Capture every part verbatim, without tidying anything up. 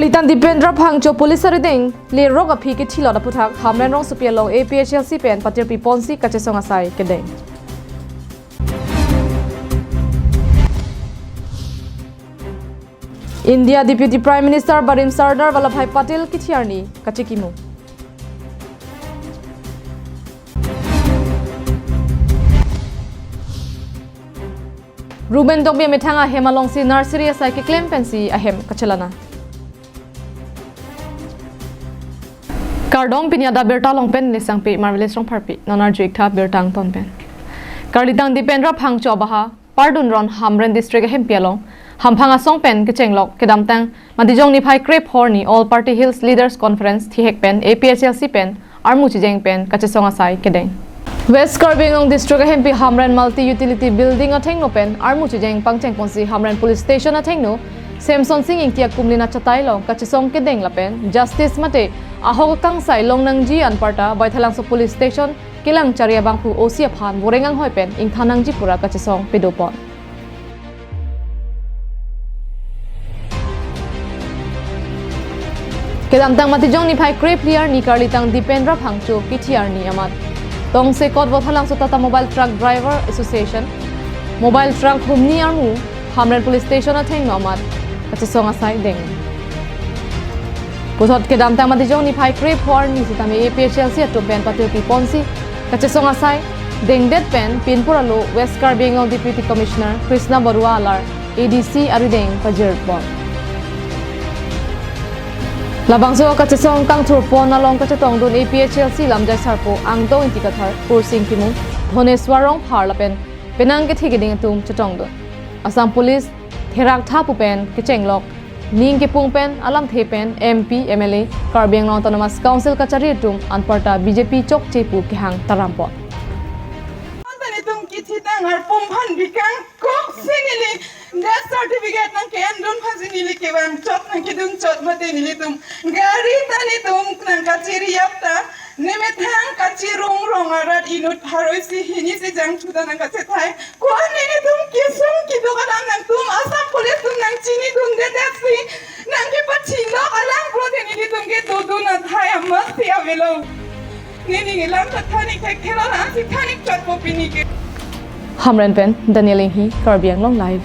Karlitang Dipendra Phangcho police arideng lerok aphi kethilot aputhak Hamren rongsopi along A P H L C pen patirpi ponsi kachesong asai kedeng. India Deputy Prime Minister abarim Sardar Vallabhbhai Patel kithi arni kachikimo. Ruben Tokbi amethang ahem alongsi nursery asai keklem pensi ahem kachelana. Kardom, pini adak birta along pen Nisangpi Marvelous Rongpharpi. Non arju-ik tha birta angton pen. Karlitang Dipendra Phangcho abaha Pardun Ron Hamren District ahempi along hamphang asong pen kechenglok kedamtang Matijong niphai krepho arni All Party Hills Leaders Conference thihek pen A P H L C pen armu chijeng pen kachesong asai kedeng. West Karbi Anglong District ahempi Hamren Multi Utility Building athengno pen armu chijeng pangcheng ponsi Hamren Police Station athengno Semson Sing Ingti akumlin achatai along kachesong kedeng lapen justice mate ahok akangsai long nangji anparta Baithalangso Police Station kelang chari abangphu O C aphan voreng anghoi pen ingthan nangji pura kachesong pedopon. Kedamtang Matijong niphai krephli arni karlitang Dipendra Phangcho kithi arni amat tongsekot Baithalangso Tata Mobile Truck Driver Association mobile truck humni armu Hamren Police Station athengno amat kachesong asai deng. Puthot kedamtang Matijong niphai krepho arni sitame A P H L C atum pen patirpi ponsi kachesong asai dengdet pen pinpur alo West Karbi Anglong Deputy Commissioner Krishna Baruah alar A D C arideng pajirpon. Labangso kachesong kangthurpon along kachetongdun A P H L C lamjai sarpo Angtong Ingti Kathar, Kursing Timung, Dhoneswar Rongphar lapen penang kethe keding atum chetongdun. Assam Police therak tha pu pen kechenglok ning kepung pen alamthe pen M P, M L A, Karbi Anglong Autonomous Council kachari atum anparta B J P chokche pu kehang tarampon. Tani tum kithi tang arpum phan bikang kok si neli death certificate nang ke-endun phan si neli kevang chot nang kedun chot mate nelitum gari tani tum nang kachiri ap ta nemethang kachirung rong arat inut pharoi si hini si jangthu ta nang kachethai. Ko-an nelitum kesung keduk alam nangtum Assam Police atum nangchinidundedet si nangkepachinok alam pulote nelitum kedodun athai amat si avelo. Neli ngilam ta thanik thekthe lo, lasi thanik chotpo pini ke. Hamren pen Daniel Inghi, Karbi Anglong Live.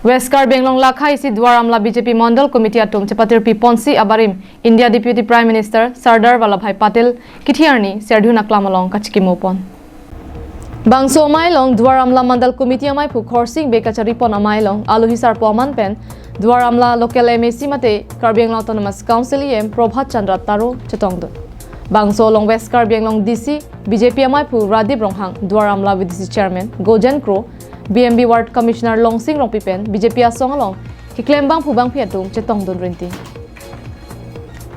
West Karbi Anglong lakha isi Duar Amla B J P Mandal Committee atum chepatirpi ponsi abarim India Deputy Prime Minister Sardar Vallabhbhai Patel kithi arni Serdihun aklam along kachikimo pon. Bangso amei along Duar Amla Mandal Committee ameiphu Khorsing Bey kacharipon amei along aluhi sarpo aman pen Duar Amla local M A C mate Karbi Anglong Autonomous Council E M Prabhat Chandra Taro chetongdun. Bangso along West Karbi Anglong D C B J P ameiphu Radip Ronghang, Duar Amla V D C Chairman Gojen Kro, B M B Ward Commissioner Longsing Rongpi pen B J P asong along keklem bangphu bangphi atum chetongdun rinti.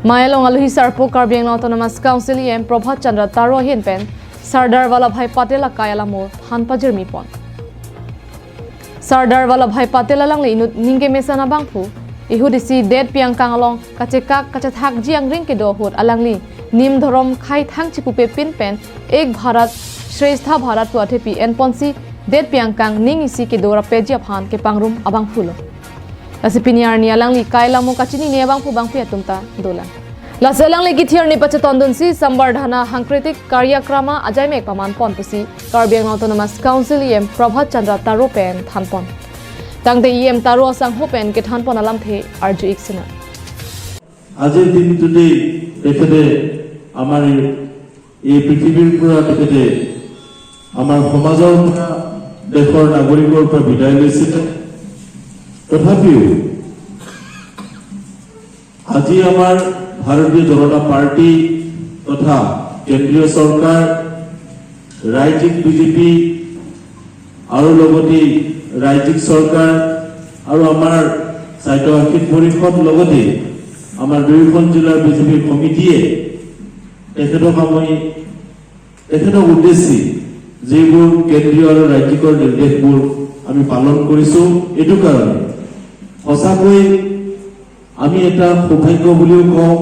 Amei along aluhi sarpo Karbi Anglong Autonomous Council E M Prabhat Chandra Taro ahin pen Sardar Vallabhbhai Patel akai alamo than pajirmi pon. Sardar Vallabhbhai Patel alangli inut ning kemesan abangphu, ihut isi det pi angkang along kachekak kachethakji angring kedo ahut alangli nim dhorom khei thang chipupe pin pen Ek Bharat Shreshtha Bharat pu athepi enponsi det pi angkang ning isi kedo rapji aphan kepangrum abangphu lo. Lasi pini arni alangli kai alamo kachinine abangphu bangphi atum ta dolang. Lasi alangli kithi arni pachetondunsi Samvardhana Sankritik Karyakrama ajaimek paman pon pusi Karbi Anglong Autonomous Council E M Prabhat Chandra Taro pen thanpon. Tangte E M Taro asangho pen kethanpon alamthe arju-ik sinang. আজিৰ দিনটোতেই তেখেতে আমাৰ এই, এই পৃথিৱীৰ পৰা তেখেতে আমাৰ সমাজৰ পৰা, দেশৰ নাগৰিকৰ পৰা বিদায় লৈছিলে। তথাপিও আজি আমাৰ ভাৰতীয় জনতা পাৰ্টি তথা কেন্দ্ৰীয় চৰকাৰ, ৰাজ্যিক বিজেপি আৰু লগতে ৰাজ্যিক চৰকাৰ আৰু আমাৰ স্বায়ত্তশাসিত পৰিষদ লগতে আমাৰ দুয়োখন জিলাৰ বিজেপি সমিতিয়ে তেখেতক আমি, তেখেতক উদ্দেশ্যি যিবোৰ কেন্দ্ৰীয় আৰু ৰাজ্যিকৰ নিৰ্দেশবোৰ আমি পালন কৰিছো, এইটো কাৰণে সঁচাকৈ আমি এটা সৌভাগ্য বুলিও কওঁ,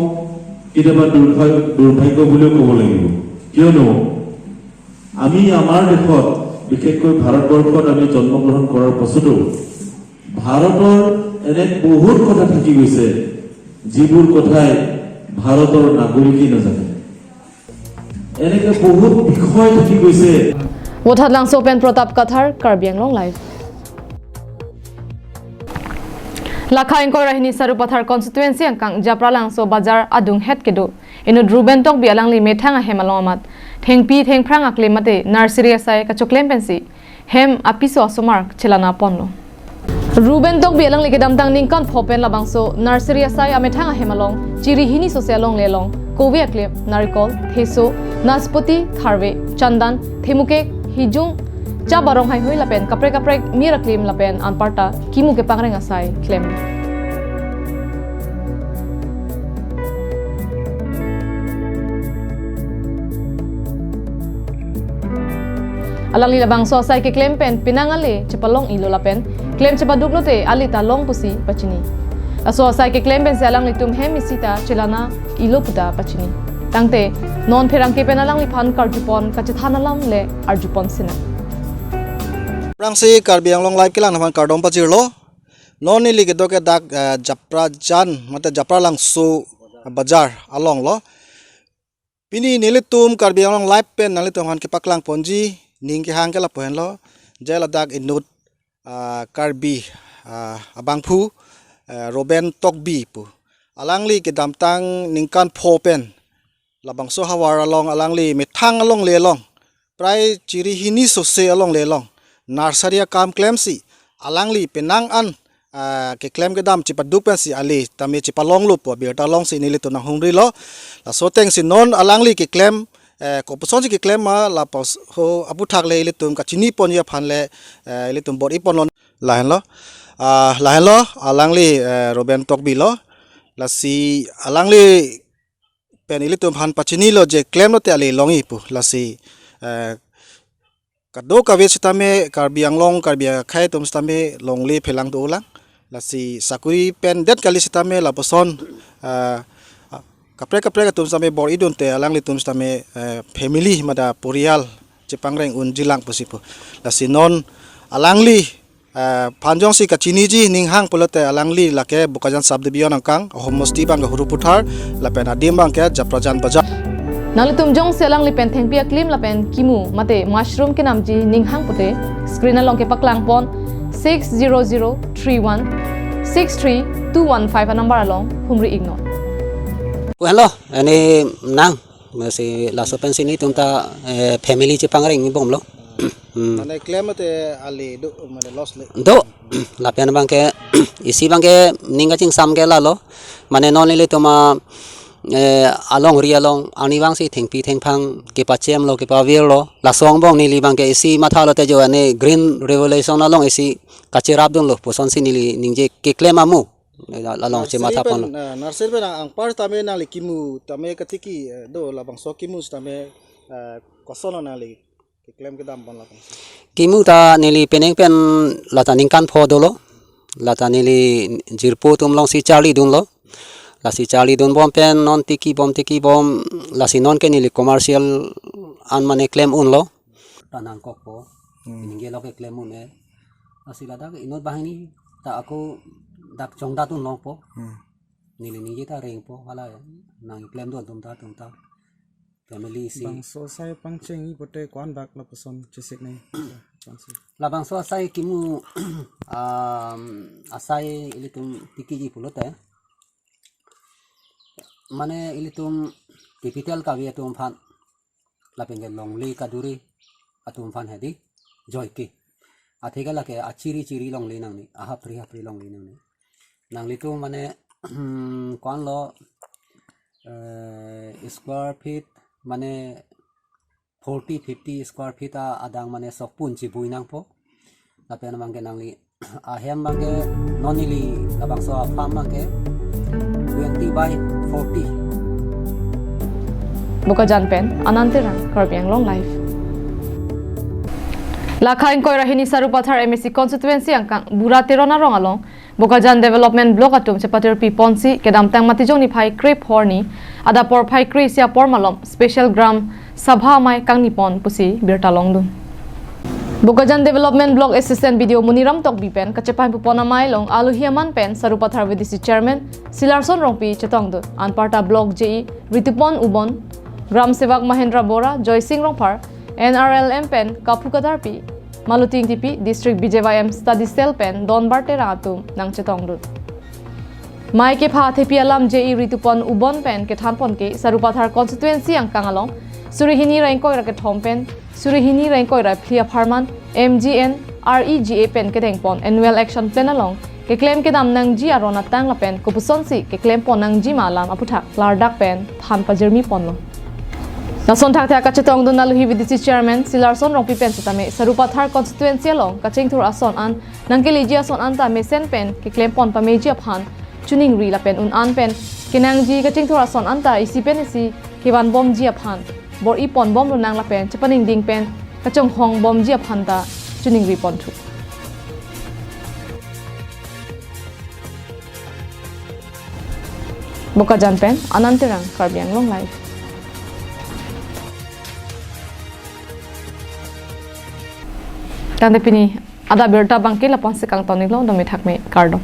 কেতিয়াবা দুৰ্ভাগ্য, দুৰ্ভাগ্য বুলিও ক'ব লাগিব। কিয়নো আমি আমাৰ দেশত, বিশেষকৈ ভাৰতবৰ্ষত আমি জন্মগ্ৰহণ কৰাৰ পাছতো ভাৰতৰ এনে বহুত কথা থাকি গৈছে, যিবোৰ কথাই ভাৰতৰ নাগৰিকে নাজানে। এনেকে বহুত বিষয় থাকি গৈছে। Vothatlangso pen Pratap Kathar, Karbi Anglong Live. Lakha ingkoi ra hini Sarupathar constituency angkang Japralangso bazar adunghet kedo inut Ruben Tokbi alangli methang ahem along amat thengpi thengphrang aklem mate nursery asai kachoklem pensi hem apiso asomar chelana ponlo. Ruben Tokbi alangli kedamtang ningkan pho pen labangso nursery asai amethang ahem along chiri hini sose alongle along kove aklem, narikol, theso, naspati, tharve, chandan, themukek, hijung, cha barong haihui lapen kaprek kaprek mir aklem lapen anparta kimu kepangreng asai klem. Alangli labangso asai keklem pen penang ale chepalong-ilo lapen klem chepaduk lote ale ta long pusi pachini. Laso asai keklem pensi alanglitum hem isi ta chelana-ilo puta pachini. Tangte non pherangke pen alangliphan karjupon kachethan alam le arjupon sina. Aphrangsi Karbi Anglong Live kelang aphan kardom pajirlo. Non neli kedo ke dak, eh, Japrajan, mate Japralangso bazar alonglo. Pini nelitum Karbi Anglong Live pen nanglitum aphan kepaklang ponji, ning kehang ke lapu henlo, je ladak inut, ah, Karbi, ah, abangphu, eh, Ruben Tokbi pu. Alangli kedamtang ningkan pho pen labangso havar along alangli methang alongle along prai chiri hini sose alongle along nursery akam klemsi alangli penang an, ah, keklem kedam chepaduk pensi ale tame chepalonglo pu abirta longsi nelitum nanghumrilo. Laso atengsi non alangli keklem, eh, kopuson si keklem ma lapuson aputhak le ilitum kachini ponji aphan le, eh, ilitum bor-i ponlo. Lahenlo, ah, lahenlo alangli, eh, Ruben Tokbi lo. Lasi alangli pen ilitum aphan pachinilo je klem lote ale long-i pu. Lasi, eh, kadokave sitame Karbi Anglong, Karbi akhei atum sitame longle phelang dolang. Lasi sakuri pen det kali sitame lapuson, eh, kaprek kaprek atum sitame bor-idunte alanglitum sitame, eh, family mate porial chepangreng unjilang pusi pu. Lasi non alangli, eh, aphan jongsi kachiniji ning hang pulote alangli lake Bokajan Subdivision angkang, Homosti abang ke Huruputhar, lapen adim abang ke Japrajan Bazar. Nanglitum jongsi alangli pen thengpi aklem lapen kimu mate mushroom kenamji ning hang pute screen along kepaklang pon six zero zero three one six three two one five anumber along humri-iknon. Hello, ini nang. Masi laso pensi nelitum ta, eh, family chepangreng bomlo. Hmm. Mane klem te ale do, mane loss le. Do, lapen abang ke isi abang ke ning kachingsam ke lalo. Mane non nelitum a, eh, alongri along arnivangsi thengpi thengphrang kepachemlo, kepavirlo. Laso angbong neli abang ke isi mathalo te jo ane Green Revolution along isi kacherapdunlo pusonsi neli ningje keklem amu. La-, lalong si nursery matha pen, pon. Ah, nursery pen ang, angpar tame nangli kimu tame katiki, eh, do labangso kimu tame, eh, koson nangli keklem kedam pon labangso. Kimu ta neli penang pen lata ningkan pho dolo. Lata neli jirpo atum alongsi charlidunlo. Lasi charlidun bom pen non tiki bom tiki bom lasi non ke neli commercial an mane klem unlo. Ta nangkokpo. Hmm. Ningje lo keklem un-e. Lasi ladak inut banghini ta ako dak chongdat un longpo. Hmm. Neli ningje ta rengpo hala nangklemdun atum ta atum ta. Family si. Bangso asai pangcheng-i pute ko-an dak lapuson chesik nai. Bangso. Labangso asai kimu, um, asai ilitum tikiji pulote. Mane ilitum capital kave atum aphan. Lapen ke longle kaduri atum aphan hedi joike. Atheke lake achiri chiri longle nangne, ahaphri haphri longle nangne. Nanglitum mane, ko-an lo, eh, square feet mane forty fifty square feet a adang mane sokpun chibui nangpo. Lapen abang ke nangli ahem abang ke non neli labangso a-farm abang ke twenty by forty. Bokajan pen Anand Terang, Karbi Anglong Live. Lakha ingkoi ra hini Sarupathar M A C constituency angkang Bura Teron arong along Bokajan Development Block atum chepatirpi ponsi kedamtang Matijong niphai krepho arni adap porphai kre-isi apor malom special Gram Sabha amei kangni pon pusi birta longdun. Bokajan Development Block Assistant B D O Muniram Tokbi pen kachepaipupon amei along alohi aman pen Sarupathar V D C Chairman Silarson Rongpi chetongdun. Anparta Block J E Ritupon Ubon, Gram Sevak Mahendra Bora, Joysing Rongphar, N R L M pen Kaphu Katarpi, Maluti Ingtipi, District B J Y M Study Cell pen Donbar Terang atum nangchetongdun. Mei kepha thepi alam J E Ritupon Ubon pen kethanpon ke Sarupathar constituency angkang along suri hini ra ingkoi ra kethom pen suri hini ra ingkoi ra phli apharman M G N R E G A pen kedengpon annual action plan along keklem kedam nangji aron atang lapen kopusonsi keklempon nangji ma alam aputhak klardak pen than pajirmiponlo. Lason thakthak kachetongdun alohi V D C Chairman Silarson Rongpi pen setame Sarupathar constituency along kachingthur ason an nangkeleji ason anta mesen pen keklempon pameji aphan choningri lapen un-an pen kenangji kachingthur ason anta isi pen isi kevanbomji aphan bor-iponbom lonang lapen chepaningding pen kachonghongbomji aphan ta choningriponthu. Bokajan pen Anand Terang, Karbi Anglong Live. Tangte pini adap abirta abangke lapu-ansi kangton-iklo, dome thakme, kardom.